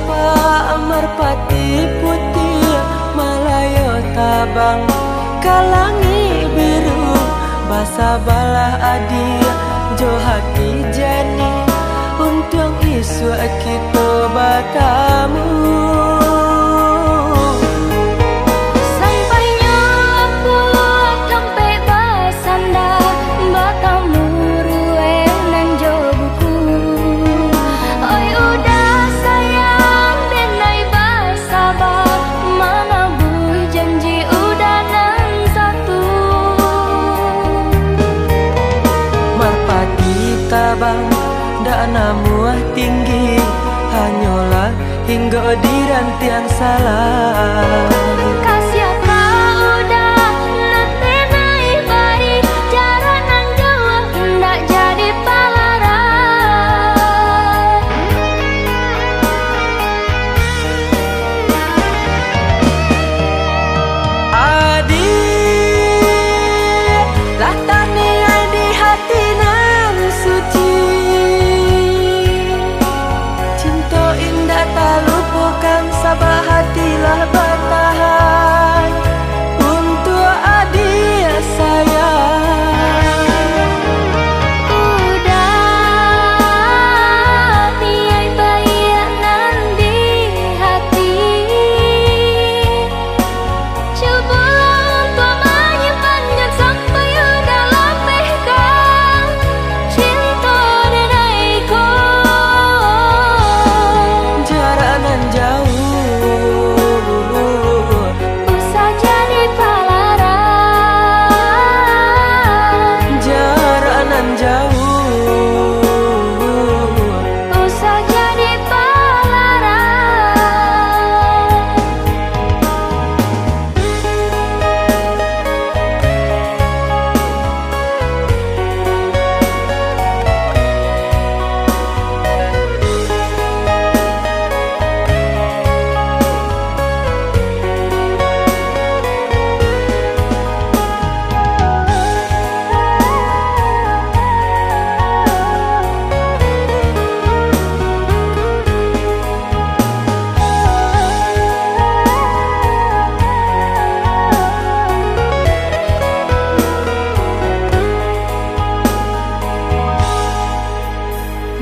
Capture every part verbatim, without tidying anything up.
Pak Marpati Putiah, Malayo tabang ka langik biru, basabalah adiak jo hati janiah, untuang isuak kito batamu. Sampainyo apuak tampek basanda, batamu ruweh nan jo buku. Oi uda sayang, denai basaba, manabuih janji uda nan satu. Marpati tabang dak namuah tinggi, hanyolah hinggo di rantiang salah. Kasiah ka uda nan denai bari, jarak nan jauah indak jadi palaran. Adiak, lah taniai di hati nan suci. Cinto indak talupokan, sabab hati lah batahan untuak adiak sayang. Uda niai baiak nan di hati. Cubolah untuak manyimpan, jan sampai uda lapehkan cinto denai ko. Jarak nan jauah, usah jadi palaran. Jarak nan jauah, usah jadi palaran.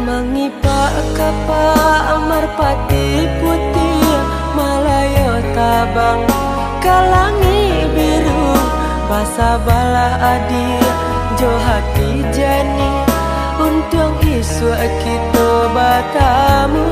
Mangipak kapak marpati putiah, Malayo tabang ka langik biru, basabalah adiak jo hati janiah, untuang isuak kito batamu.